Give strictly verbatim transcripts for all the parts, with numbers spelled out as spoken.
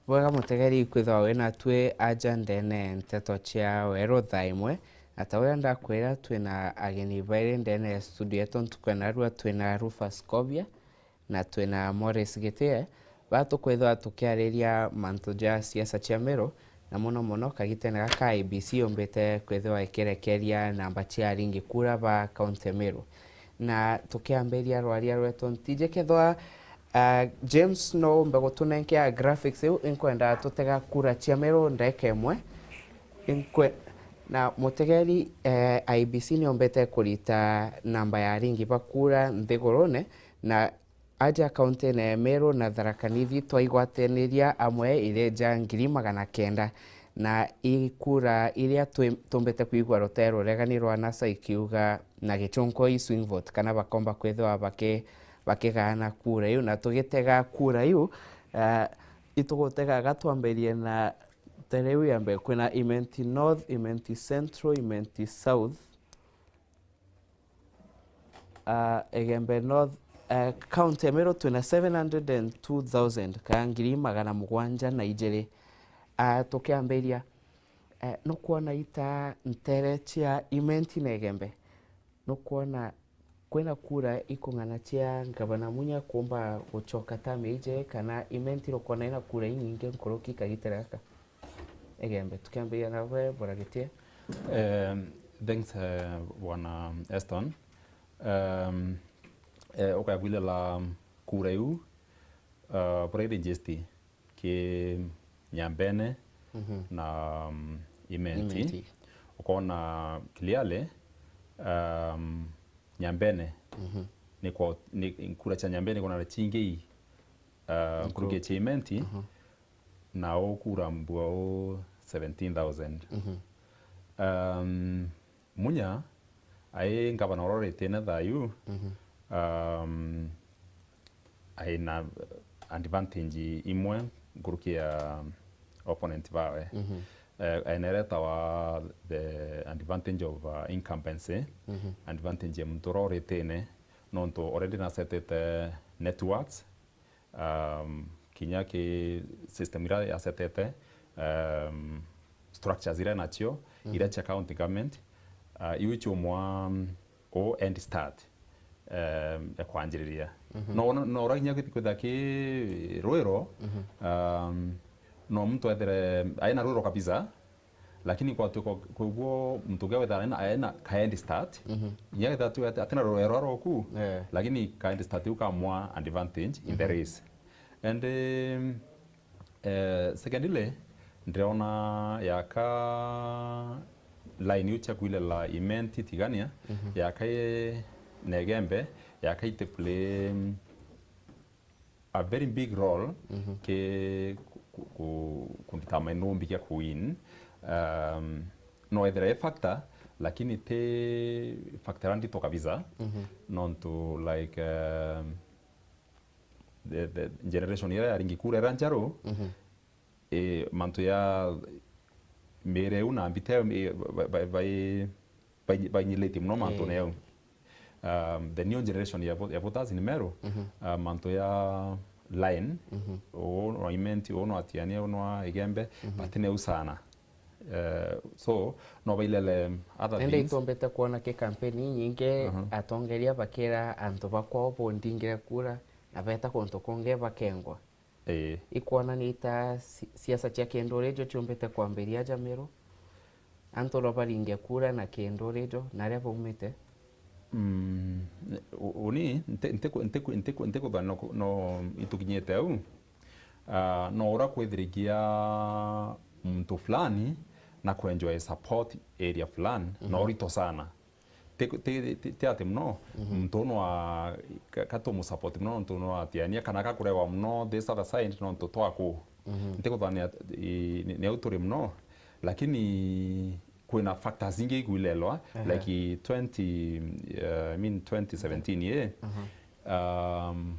Bwega mutegeri kwithwa wi natwi aja ndene nteto cia weru thaa imwe, na ta uria ndakwira twina ageni bairi ndene ya studio yetu ntuku ya narua, twina Rufus Kobia na twina Morris Gitie. Ba tukwithwa tukiariria mantu ja siasa cia Meru, na muno muno kagitene gaka I E B C yumbite kwithwa ikirekeria namba cia aringi kura ba kaunti ya Meru. Na tukiambiria rwaria rwetu, ntiji kethwa, ah, James no umbe gutunenkea graphics iu, inkwenda tutega kura cia Meru ndeka imwe. Inkwe-, na mutegeri, eh, I E B C niumbite kurita namba ya aringi ba kura nthigurune, na aja kauntine ya Meru na Tharaka Nithi twaigwataniria amwe ireja ngiri magana kenda, na i kura iria twi-, tumbite kwigua rutee ruregani rwa NASA ikiuga na gichunku i swing vote, kana bakomba kwithwa baki-, bakigaana kura iu, na tugitega kura iu, eh, itugutega gatwambirie na tere iu ya mbere, kwina Imenti North, Imenti Central, Imenti South, Ah, Igembe North, eh, County ya Meru twina seven hundred and two thousand, kana ngiri magana mugwanja na ijiri. Ah, tukiambiria, eh, nukwona ita ntere cia Imenti na Igembe? Nukwona kwina kura ikung'ana cia Ngavana Munya kuumba gucoka term iji, kana Imenti nukwona ina kura inyingi nkuruki kagitene gaka? Igembe, tukiambiria nawe, Bwana Gitie. Em, thanks, eh, Bwana Eston. Em, eh, ukagwilila kura iu, eh, buria iri register ki Nyambene Mhm. na, mm, Imenti. Imenti. Ukona clearly, em, Nyambene Mhm. ni kwa, ni kura cia Nyambene kuna chingi, eh, Nku- nkuruki cia Imenti. Mhm. Na ukura mbua u seventeen thousand. Mhm. Um, Munya ai ngavana uria uritine thayu, Mhm. um, aina advantage imwe nkuruki ya opponent bawe. Mhm. Eh, aina iria itawa the advantage of, uh, incumbency, Mhm. advantage ya muntu uria uritine, nontu already nasetete networks, um, kinya ki system iria yasetete, um, structures iria nacio, Mhm. iria cia county government, uh, iu ichumwa, um, o end start, um, ya kwanjiriria. Mhm. No, no, no urakinya kwitha ki rwiro, Mhm. um, no muntu ethire aina rwiro kabisa, lakini kwatuika kwigua muntu uria wethaga aina, aina ka end start, Mhm. inya wethaga tu ati, atina rwero rwa ku, Eh. lakini ka end start iu kamwa advantage in the Mhm. race. And, um, eh, secondly, ndirona yaka line iu cia kwilela Imenti Tigania, Mhm. yaka i Negembe, yaka ite play, um, a very big role Mhm. ki ku, ku, ku, ku determine numbi kia ku win. Um, no ethira i factor, lakini ti factor ndito kabisa. Mhm. Nontu, like, um, the, the generation iria yaringi kura iria njaru, Mhm. eh, mantu ya mire u na mbite, eh, ba, ba, ba, ba, bainyilite muno mantune Eh. au. Um, the new generation ya vo-, ya voters ni meru, Mhm. uh, mantu ya line, Mhm. uu no Imenti, uu no Atiania, uu no Igembe, Mhm. but ni u sana. Uh, so, no bailele other Indi things. Itumbite kwona ki kampeni inyingi Mhm. atongeria bakira antu bakwao bondingire kura, na beta kuntu kungi bakengwa. Ii. Ikwonania ita si-, siasa cia kindurijo ciumbite kwambiria aja Meru? Antu no baringe kura na kindurijo na aria baumite? Mm, u-, uni, nti-, ntiku-, ntiku-, ntiku-, ntikuthana no ku-, no itukinyite au. Ah, no uria kwithirigia muntu fulani na kwenjoy support area fulani, no Mhm. urito sana. Ti, ti, ti, ti ati muno, Mhm. muntu no a-, ka, ka tumusupport muno nontu no Atiania, kana gakuregwa muno this other side nontu twaku. Mhm. Ntikuthania, i, ni, ni au turi muno, lakini kwina factors ingi igwilelwa, Ehe. like twenty, uh, I mean twenty seventeen ye, Aha. um,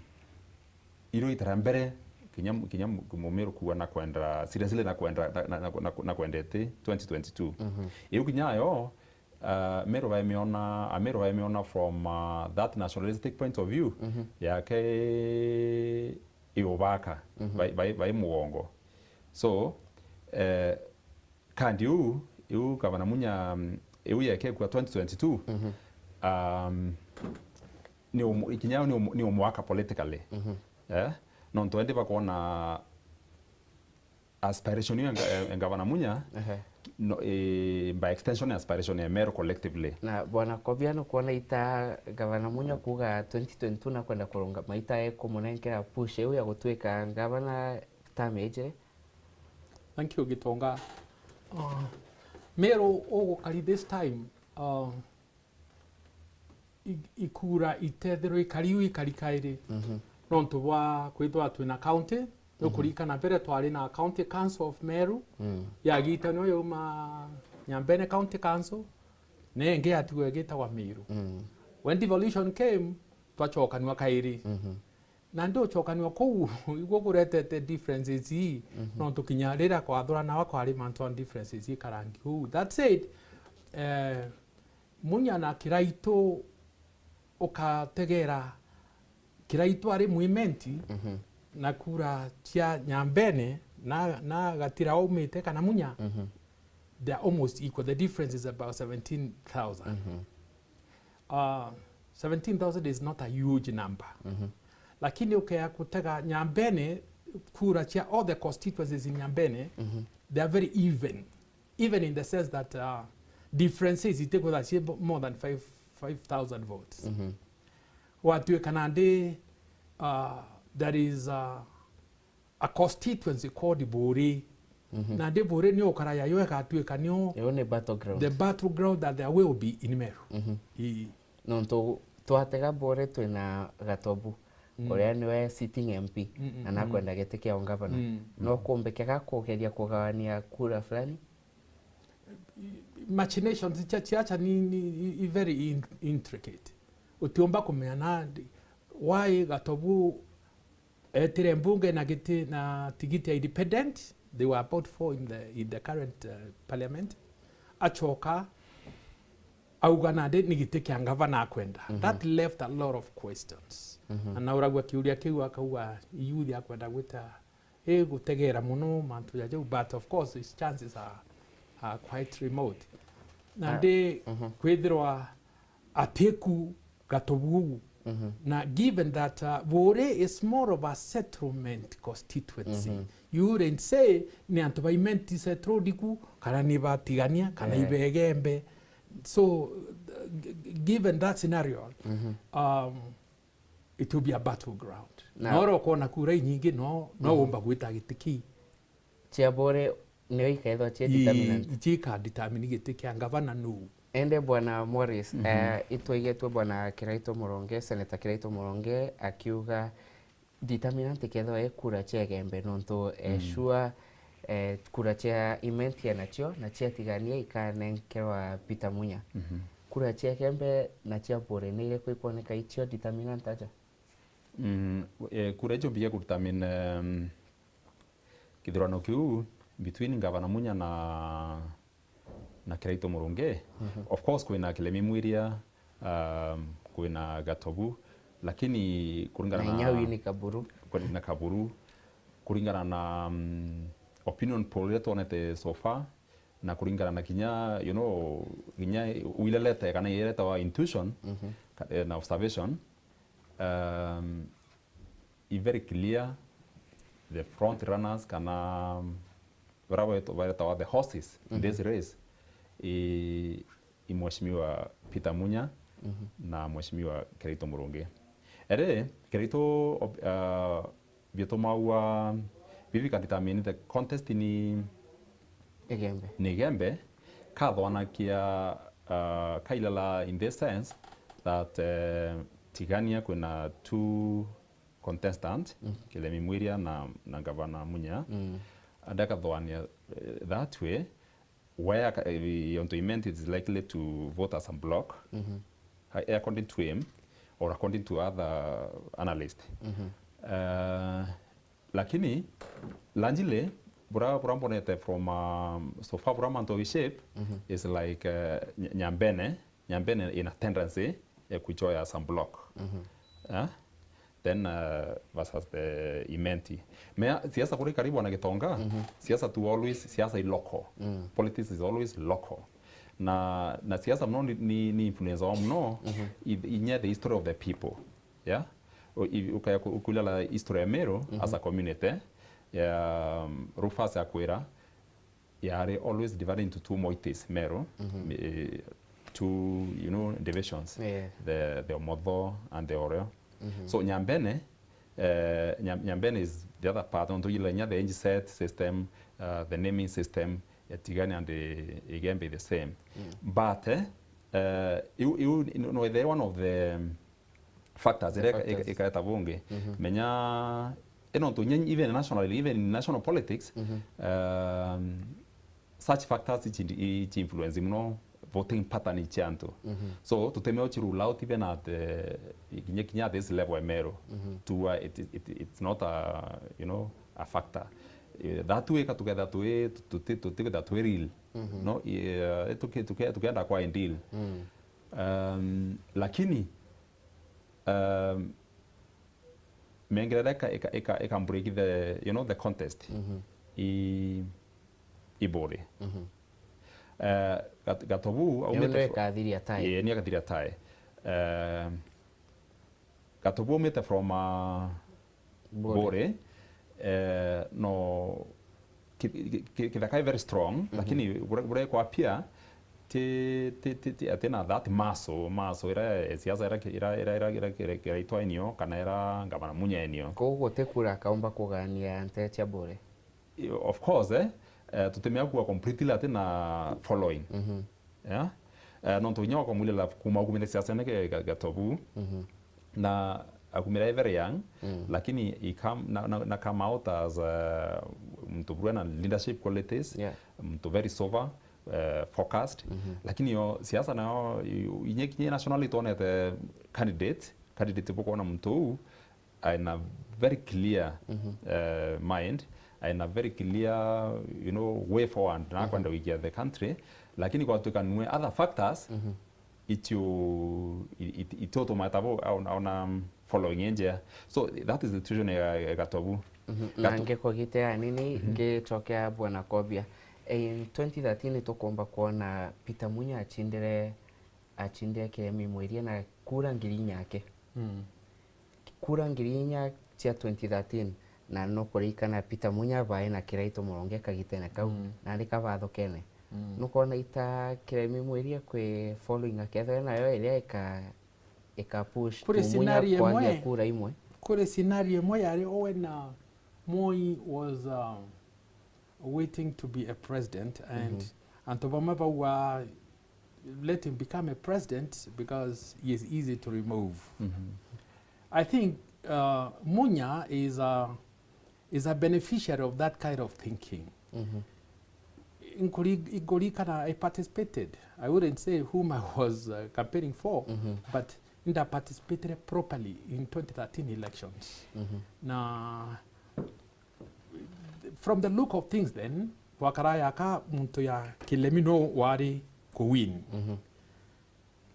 iro itara mbere, kinya, kinya mu-, mumiru kuwa na kwenda, seriously na kwenda, na, na, na, na, na kwendete twenty twenty-two. Mhm. Iu kinya yo, Uh, Meru baimiona, Ameru baimiona from, uh, that nationalistic point of view, Mhm. yake iubaka, Mhm. bai, bai, bai mugongo. So, eh, kandi iu, iu Gavana Munya, mm, iu yekekua twenty twenty-two, um, ni umu-, ikinya ni umu-, ni umwaka politically. Eh? Nontu endi bakwona aspiration iu ya nga-, ya, ya Gavana Munya, Ehe. no, eh, by extension aspiration ya Meru collectively. Na Bwana Kobia, nukwona ita Gavana Munya kuuga twenty twenty-two nakwenda kurungama, ita ekumunenkera push iu ya gutwika gavana term ijiri? Thank you, Gitonga. Uh, Meru ugukari this time, uh, i-, ikura itethirwe ikari iu ikari kairi. Mhm. Nontu bwa kwithirwa twina county, nukuririkana mbere twari na County Council of Meru, Mm. yagitanio yauma Nyambene County Council, na ingi yatigwa igitagwa Meru. Mm. When devolution came, twacokanua kairi. Mhm. Na ndi ucokanua kuu, iguo kuretete differences ii, Mhm. nontu kinya riria kwathuranawa kwari mantu a differences ikarangi kuu. That said, eh, Munya na Kiraitu ukategera Kiraitu ari mwimenti, Mhm. na kura cia Nyambene na, na Gatira aumite kana Munya, Mhm. they are almost equal. The difference is about seventeen thousand. Mhm. Uh, seventeen thousand is not a huge number. Mhm. Lakini ukea kutega Nyambene, kura cia all the constituencies in Nyambene, Mhm. they are very even. Even in the sense that, uh, differences itikwithirwa cii bo-, more than five, five thousand votes. Mhm. Gwatuika nandi, uh, there is, uh, a constituency called Buuri. Mhm. Nandi Buuri ni ukara yayo igatuika nio Iyo ni battleground. the battleground that there will be in Meru. Mhm. Ii. Nontu twatega Buuri twina Gatobu, Mm. uria niwe sitting M P, Mm, mm, na mm. nakwenda giti kia ungavana. Mm. No kumbe kega kugeria kugawania kura fulani? Machinations cia siasa ni, ni, i very in-, intricate. Utiumba kumenya nandi why Gatobu etire mbunge na giti, na tigiti ya independent. They were about four in the, in the current, uh, parliament. Acoka auga nandi ni giti kia ngavana akwenda. Mhm. That left a lot of questions. Mhm. Na nauragua kiuria kiu akauga, "Youth akwenda gwita igutegera muno mantu ja jau," but of course his chances are, are quite remote. Na Ah, ndi mhm. kwithirwa atiku Gatobu uu. Mhm. Na given that, uh, Buuri is more of a settlement constituency, Mhm. you wouldn't say ni antu ba Imenti settled ku, kana ni ba Tigania, kana Eh. iba Igembe. So, uh, g-, g-, given that scenario, Mhm. um, it will be a battleground. Na No oro ukona kura inyingi, no, no Mhm. umba gwita giti ki. Cia Buuri nio ikaethwa cia Ii, determinant. Icio ika determine giti kia ngavana nuu. Ende Bwana Morris, Mhm. eh, itwaigetwe Bwana Kiraitu Murungi, Senator Kiraitu Murungi akiuga determinant ikethwa i kura cia Igembe, nontu, eh, Mm. sure, eh, kura cia Imenti enacio na cia Tigania ikanenkerwa Peter Munya. Mhm. Kura cia Igembe na cia Buuri ni iriku ikwoneka icio determinant aja? Mm, eh, kura icio mbia ku determine, um, kithurano kiu between Gavana Munya na, na Kiraitu Murungi. Mhm. Of course, kwina Kilemi Mwiria, um, kwina Gatobu, lakini kuringana Na na inya Winnie Kaburu. Kwina Kaburu, kuringana na, um, opinion poll iria twonete so far, na kuringana na kinya, you know, kinya wile letter kana iretawa intuition, Mhm. ka-, eh, na observation, um, i very clear the front runners kana bara baretwa, baretawa the horses in Mhm. this race, i, i Mheshimiwa Peter Munya Mhm. na Mheshimiwa Kiraitu Murungi. Ere, Kiraitu, ob-, uh, biotumaua bibi ka determine the contest ni Igembe. Ni Igembe, kathwanakia, uh, kailala in this sense that, uh, Tigania kwina two contestant, Mm. Kilemi Mwiria na, na Gavana Munya. Mm. Ndakathwania, uh, that way, where ka-, eh, onto Imenti is likely to vote as a bloc, Mhm. uh, according to him or according to other analysts. Mhm. Uh, lakini largely, bura, bura mbonete from, um, so far bura mantu shape Mhm. is like, uh, Ny-, Nyambene, Nyambene ina tendency ya kuchoya as a bloc. Mhm. Eh? then uh, versus the Imenti. Mea, siasa kuri karibu na Gitonga, siasa tu always, siasa i local. Politics is always local. Na, na siasa muno ni, ni, ni influence wa muno i- inya the history of the people. Yeah? U- i- ukaya ku- ukulala history ya Meru as a community. Ya, um, Rufus akwira, yari always divided into two moieties, Meru, eh, two, you know, divisions, Yeah. the, the Omotho and the Orio. So Nyambene, eh, Nyam- Nyambene is the other part, onto yila nya the age set system, uh, the naming system, ya Tigania and the Igembe the same. But, eh, uh, you, you know, they're one of the factors The iria ika- factors. ika- ikaeta bungi. Menya, ino ntu nya even nationally, even in national politics, um, such factors ichi- ichi influence muno voting pattern cia antu. So tutemea uchi rule out even at the, kinya kinya at this level ya Meru. To, uh, it, it, it's not a, you know, a factor. Eh, that way ka tuketha twi tuti tuti kwitha twi real. No, eh, tuki- tuki- tukienda kwa ideal. Um, lakini um, mengerera ika, ika, ika, ika break the, you know, the contest i, i Buri. Eh, Gat- Gatobu Niu aumite ndio fro- ikathiria tae. Eh, ni akathiria tae. Eh, Gatobu aumite from uh, Buri. Buri, eh, no ki- ki- ki- kithaka i very strong, lakini bure- bure kwa pia ti ti ti ti atina that muscle muscle ira, eh, siasa ira ira ira ira ira ira itwainio kana ira ngavana Munya enio. Kou guti kura akaumba kugania nte cia Buri. Of course, eh, eh, tutimea kuwa completely atina following. Yeah? Eh, nontu inya wakamwilila kuma kumire siasa neke Ga- Gatobu, na akumira e very young, lakini he come, na, na, na come out as, uh, mtu bure na leadership qualities, Yeah. mtu very sober, uh, focused. Lakini yo siasa nayo i- inye kinye nationally twonete candidate candidate bukona mtu uu aina very clear, uh, mind, aina very clear, you know, way forward na kwenda wikia the country, lakini kwatuika nue other factors icio i- i- itotuma tabo aona, aona, um, following enjea. So that is the situation ya, ya Gatobu. Na Gatu- ngikugitea nini, ngicokea Bwana Kobia. In twenty thirteen tukomba kuona Peter Munya achindire achindire Kiremi Mwiria na kura ngiri inya ake. Kura ngiri inya cia twenty thirteen, na nukuririkana Peter Munya bae na Kiraitu Muronge kagitene kau, na ari kabathukene. Nukona ita Kiremi Mwiria kwi following akethwe nayo iria ika, ika push Kuri Munya scenario kwagia imwe. kura imwe. Kuri scenario imwe yari Owen, uh, Moi was, uh, waiting to be a president, and antu bamwe bauga, let him become a president because he is easy to remove. I think, uh, Munya is a, is a beneficiary of that kind of thinking. Nkuri- nkurikana I participated. I wouldn't say whom I was, uh, campaigning for, but nda participated properly in twenty thirteen elections. Na from the look of things then, gwakara yaka muntu ya Kiremi no wari ku win.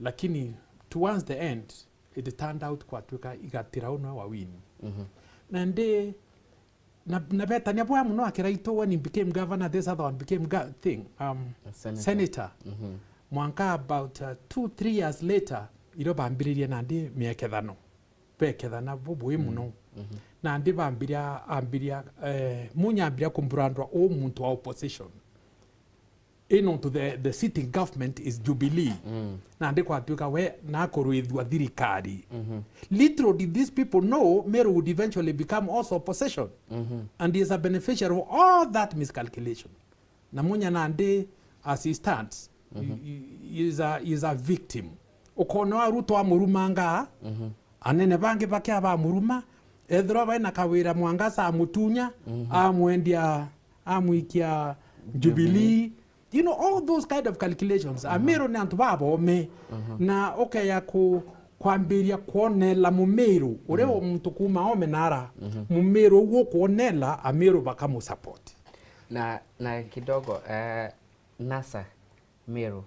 Lakini towards the end, it turned out kwatuika igatira uno wa win. Na ndi, na, na betania bwa muno akira itu when he became governor, this other one became go- thing, um, A senator. senator. Mwanka about, uh, two, three years later, iro bambiririe nandi miekethano. Bekethana bubui muno. Nandi bambiria, ambiria, eh, Munya ambiria kumburandwa u muntu wa opposition. Ino to the, the sitting government is Jubilee. Nandi kwatuika we nakurwithua thirikari. Little did these people know Meru would eventually become also opposition. And he is a beneficiary of all that miscalculation. Na Munya nandi as he stands, he, he, he is a, he is a victim. Ukona wa Ruto amurumanga, anene bangi bakia bamuruma, ethirwa bai na Kawira Mwangaza amutunya, amwendia, amwikia Jubilee. You know, all those kind of calculations. Ameru ni antu babome. Na ukeya ku, kwambiria kwonela Mumeru, uria muntu kuma ome nara, Mumeru uguo kwonela, Ameru bakamusupport. Na, na kidogo, eh, NASA, Meru,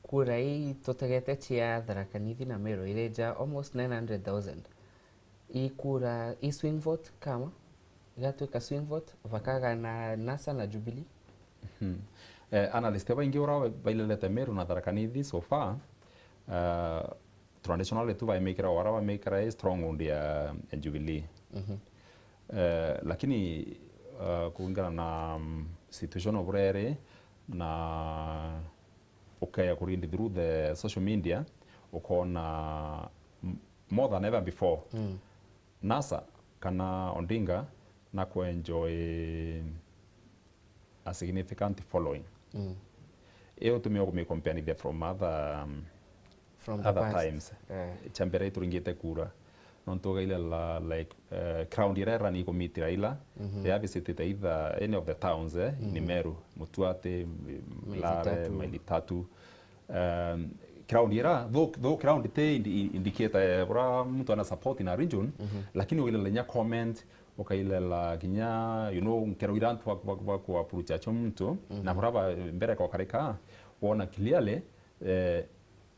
kura ii tutegete cia Tharaka Nithi na Meru iri ja almost nine hundred thousand. Ikura i swing vote kama, igatwika swing vote, bakaga na NASA na Jubilee. Mhm. Eh, analyst baingi ura bailelete Meru na Tharaka Nithi so far, uh, traditionally tu baimikira wara bamikira i stronghold ya, ya Jubilee. Mhm. Eh, lakini, uh, kuringana na, um, situation of burere na ukaya kurindi through the social media, ukona m-, more than ever before, mm, NASA kana Odinga na kuenjoy a significant following. Mm. Iyo utumia kumikompeanithia from other, um, from the other past times. Eh. Cha mbere ituringite kura. Nontu ugaile la, like, eh, crowd iria irani kumiti Raila, mhm, ya visited either any of the towns, eh, in, mhm, Meru, Mutuati, Maili Lare, Tatu. Maili Tatu. Um, crowd ira, though, though crowd ti indi-, indicator ya bura muntu ana support na region, mhm, lakini ugaile la nya comment, ukailela kinya, you know, nkero ira antu baku, baku, baku approach acho muntu, mhm, na bura ba mbere kwa kareka, wona clearly, eh,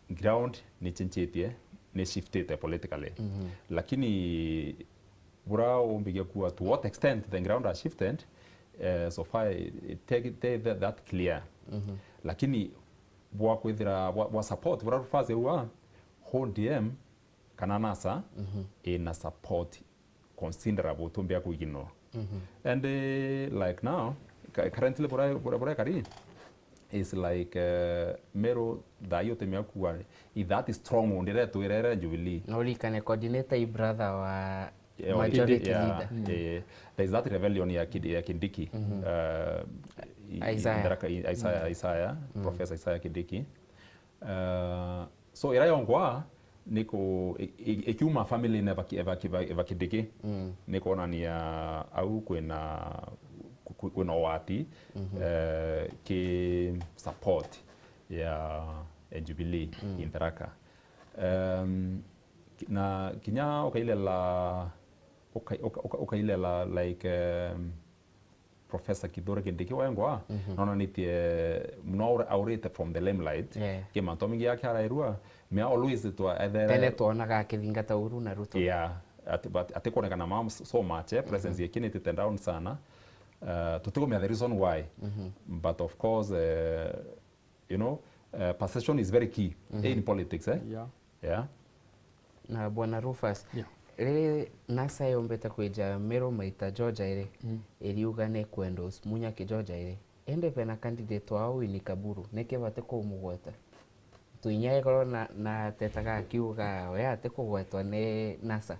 ground ni chenjetie, ni shiftite politically. Mhm. Lakini bura umbigia kuwa to what extent the ground has shifted, eh, so far, it take, take that, that clear. Mhm. Lakini bwa kwithira, bwa, bwa support, bura rufaze uwa, O D M, kana NASA, mhm, ina support considerable tumbia kuiginwa. Mhm. And, eh, like now, ka-, currently bura, bura, bura kari is like, eh, Meru thayo utumia kuwa i that stronghold iria twirere Jubilee. Na urikane coordinator i brother wa, yeah, majority, yeah, leader. Mm. Eh, there is that rebellion ya Kid-, ya Kindiki. Mhm. Eh, i-, i-, Isaiah. Ndaraka, i-, Isaiah, mm, Isaiah, mm, Professor Isaiah Kindiki. Eh, so, ira yongwa ni ku-, i-, i-, ikiuma family-ini eba Ki-, eba Ki-, eba Kindiki, mm, ni kwonania au kwina, kwi-, kwina ugwati, mhm, eh, ki support ya, ya Jubilee, mm, in Tharaka. Em, ki-, na kinya ukailela, uka-, uka-, uka-, ukailela, like, em, Professor Kithure Kindiki wengwa, mhm, nonanitie muno aur-, aurite from the limelight. Yeah. Ki mantu mingi yake arairua, me always twa ethere tene twonaga akithingata Uhuru na Ruto. Yeah. Ati, but atikwonekana mam so much, eh, presence, mhm, yake ni tite down sana. Uh, tutikumenya the reason why. Mhm. But of course, eh, you know, uh, perception is very key, mhm, in politics, eh? Yeah. Yeah. Na Bwana Rufus, yeah, riri NASA yombete kwija Meru maita jo jairi, mm, iriuga ni kwenda Munya kijo jairi. Indi bena candidate wao Winnie Kaburu, niki bati kumugweta? Twinya ikorwo na, na tetaga akiuga we ati kugwetwa ni NASA.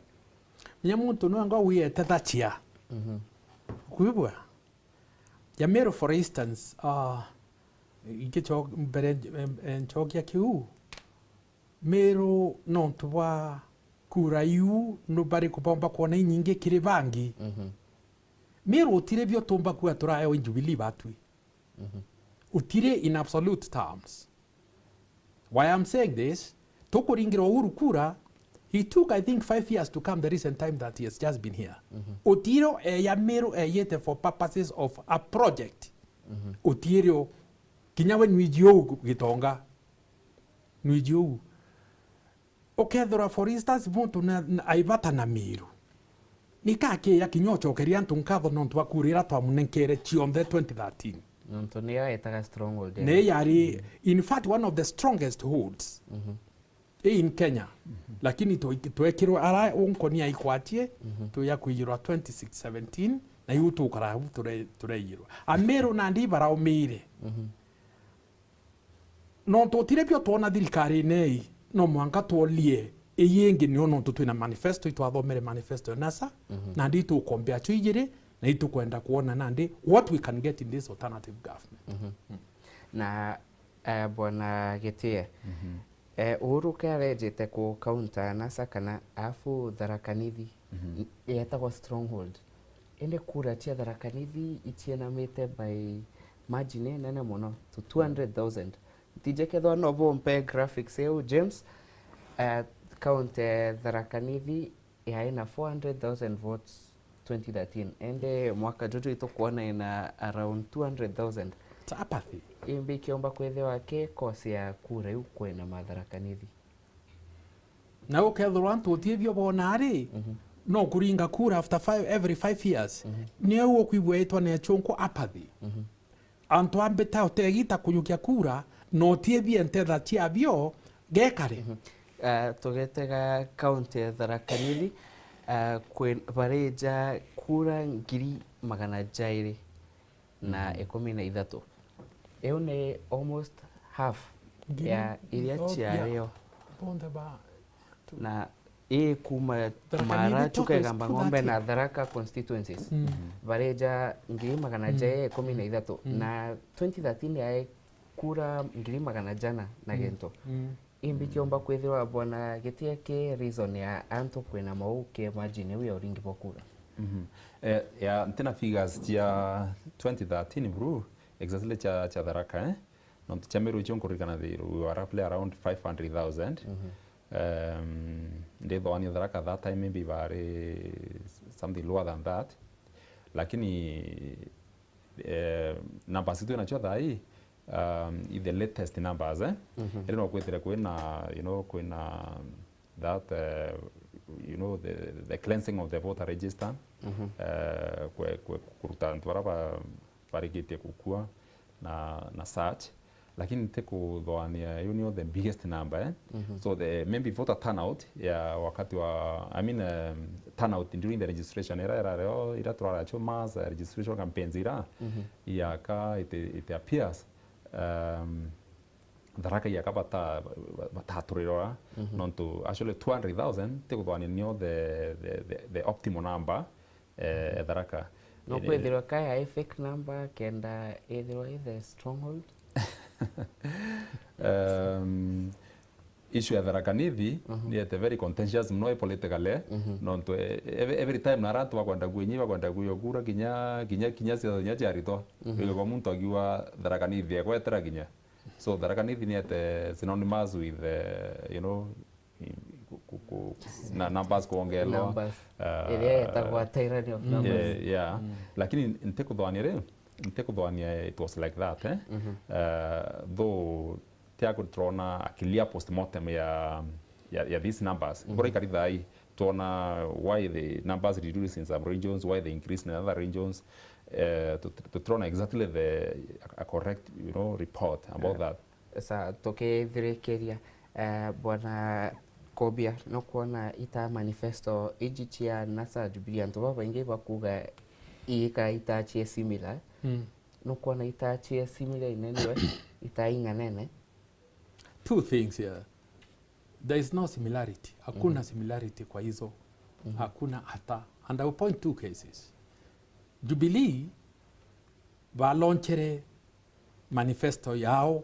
Nya muntu nwe ngo wiete thachia. Mhm. Kwibwa? Ya Meru, for instance, ah, ingicho-, mbere, em, em, nchokia kiu, Meru nontu bwa kura iu, no bariku bomba kwona inyingi kiri bangi? Mhm. Meru utire bio tumba kuga turaewa i Jubilee batwi. Mhm. Utire in absolute terms. Why I'm saying this, tukuringira Uhuru kura, he took, I think, five years to come the recent time that he has just been here. Mhm. Utiro eya Meru eyite for purposes of a project. Mhm. Utirio, kinya we nwiji uu Gitonga. Nwiji uu. Ukethira, for instance, muntu na, na, aibata na Meru. Nika akiya kinya ucokeria antu nkatho nontu bwa kura iria twamunenkere cionthe twenty thirteen. Nontu niyo etaga stronghold. Ni yari, mm, in fact, one of the strongest holds, mhm, in Kenya. Mhm. Lakini twe-, twekirwe ara unkoni aikwatie, mhm, tuya kwiyirwa twenty six seventeen, na iu tukara au ture-, tureyirwa. Ameru nandi baraumire. Mhm. Nontu utire bio twona thirikarine ii, no mwanka twolie ii ingi, nio nontu twina manifesto, itwathomere manifesto ya NASA, mhm, nandi itukombea cio ijiri, na itukwenda kwona nandi what we can get in this alternative government. Mhm. Mm. Na, eh, Bwana Gitie, mhm, eh, Uhuru ke arejete ku counter NASA kana afu Tharaka Nithi, mhm, n-, yetagwa stronghold. Indi kura cia Tharaka Nithi icienamite by margin inene mono, to two hundred thousand. Ntiji kethwa no bumpe graphics iu, James. Eh, county ya Tharaka Nithi yai na four hundred thousand votes twenty thirteen. Indi mwaka juju itukwona ina around two hundred thousand. It's apathy. Imbi kiomba kwithiwa ki cause ya kura iu kwina ma Tharaka Nithi? Na ukethirwa antu uti bio bona ri, mhm, no kuringa kura after five, every five years. Mhm. Niu ukwigua itwa ni achunku apathy. Mhm. Antu ambita utegita kujukia kura, na utiethie ntetha ciabio gekare. Mhm. Eh, tugetega kaunti ya Tharaka Nithi, eh, kwi-, barija kura ngiri magana jairi na Mhm. ikumi na ithatu. Iu ni almost half Ngiri ya iria oh, yeah. ciario. Bonthe ba Na ii kuma Tharaka Mara, Nithi Chuka, total Igamba Ng'ombe na two thirty. Tharaka constituencies. Mm. Bareja ngiri magana Mm. jaya ikumi na ithatu. Mm. Na twenty thirteen yae kura ngiri magana jana na Mm. gento. Mm. Imbi kiomba kwithirwa bwana Gitieki reason ya antu kwina mau ke margin iu ya uringi bwa kura? Mhm. Eh, ya, ntina figures cia twenty thirteen buru, exactly cia, cia Tharaka, eh? Nontu cia Meru icio nkuririkana they were roughly around five hundred thousand. Mhm. Um, ndithooania Tharaka that time maybe bari something lower than that. Lakini, eh, numbers itwi nacio thaa ii, um, i the latest numbers, eh? Mhm. Iri no kwithire kwina, you know, kwina that, eh, you know, the, the cleansing of the voter register, Mhm. eh, kwe-, kwe-, kuruta antu bara ba-, barikitie gukua na, na such. Lakini ntikuthoania, you know, the biggest number, eh? Mhm. So the, maybe voter turnout ya wakati wa, I mean, um, turnout during the registration, ira, ira, ira, ira turaracho mass registration campaigns ira, Mhm. yaka it, it appears, um, Tharaka yaka bata, bataturirora, Mhm. nontu actually two hundred thousand tikuthoania nio the, the, the, the optimal number, eh, e Tharaka. No Eh, kwithirwa kaya i fake number kenda ithirwa i the stronghold? Um, issue ya Tharaka Nithi Mhm. ni ete very contentious muno i politically, Mhm. nontu, eh, every, every time nara antu bakwenda kwinyi, bakwenda kwiyo kura kinya, kinya, kinya siasa kinya ciaritwa. Mhm. Igwa muntu akiuga Tharaka Nithi egwetera kinya. So Tharaka Nithi ni ete synonymous with, eh, you know, ku-, ku-, ku-, na numbers kuongelwa. Numbers. Ah, iria yetagwa tyranny of numbers. Yeah, yeah. Mm. Lakini ntikuthoania ri, ntikuthoania it was like that, eh? Mhm. Ah, though tiaku turona a clear postmortem ya, ya, ya these numbers. Mhm. Bora ikari thai, tuona why the numbers reduce in some regions, why they increase in other regions. Eh, tut-, tutirona exactly the, a, a correct, you know, report about Eh. that. Sa, tukithirikiria, eh, Bwana Kobia, nukwona ita manifesto iji cia NASA Jubilee, antu babaingi bakuga iika ita cia similar. Mm. Nukwona ita cia similar in any way, ita ing'anene? Two things here. There is no similarity. Hakuna Mhm. similarity kwa hizo. Mhm. Hakuna hata. And I will point two cases. Jubilee balonchere manifesto yao,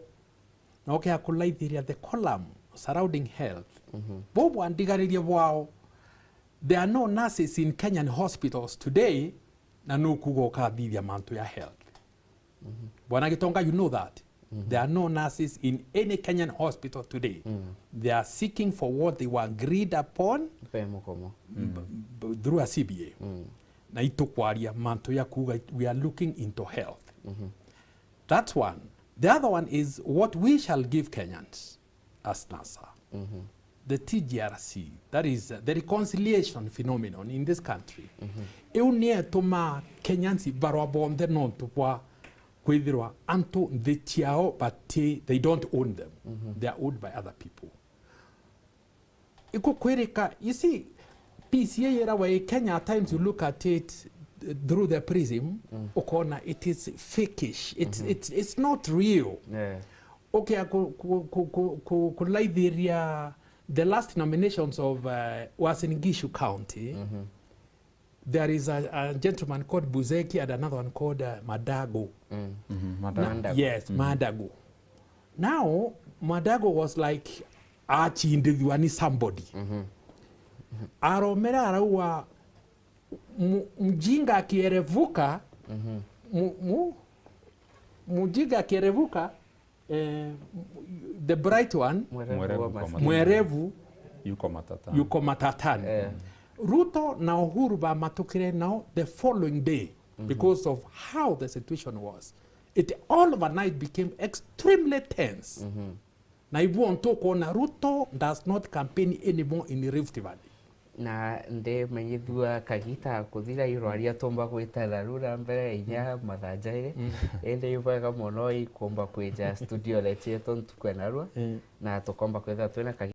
na ukea kulaithiria the column surrounding health. Mhm. Bo bwandigariria bwao, there are no nurses in Kenyan hospitals today, na nukuga ukathithia mantu ya health. Mhm. Bwana Gitonga, you know that. Mhm. There are no nurses in any Kenyan hospital today. Mm. They are seeking for what they were agreed upon Pe mukomo. b-, b-, through a C B A. Mm. Na itukwaria mantu ya kuga we are looking into health. Mhm. That's one. The other one is what we shall give Kenyans as NASA. Mhm. The T G R C, that is, uh, the reconciliation phenomenon in this country. Mhm. Iu ni etuma Kenyans barwa bonthe nontu bwa kwithirwa antu nthi ciao bati, they don't own them. Mhm. They are owned by other people. Ikukwirika, you see, P C A yerawa i Kenya, at times you look at it, uh, through the prism, Mm. ukona it is fakish. It's, Mhm. it's, it's not real. Yeah. Okay, ku, ku, ku, ku, ku, kulaithiria the last nominations of, uh, Uasin Gishu County, Mhm. there is a, a gentleman called Buzeki and another one called, uh, Madago. Mm. Mhm, Na- Madago. Madago. Yes, Mm. Madago. Now, Madago was like, achindithua ni somebody. Mhm. Aromera araua, mu-, mjinga akierevuka, Mhm. mu-, mu-, mjinga akierevuka, eh, the bright one, Mwerevu Mwerevu wa kwa masikini. Mwerevu Yuko matata. yuko matatani. Eh. Ruto na Uhuru bamatukire nao the following day Mhm. because of how the situation was. It all overnight became extremely tense. Mhm. Na ibuo ntukwona Ruto does not campaign anymore in Rift Valley. Na ndimenyithua kagita kuthira irwaria tumba gwita tharura mbere ya inya mathaa jairi. Indi ibwega mono ikumba kwija studio lechetu ntuku ya narua, na tukomba kwithira twina kagita.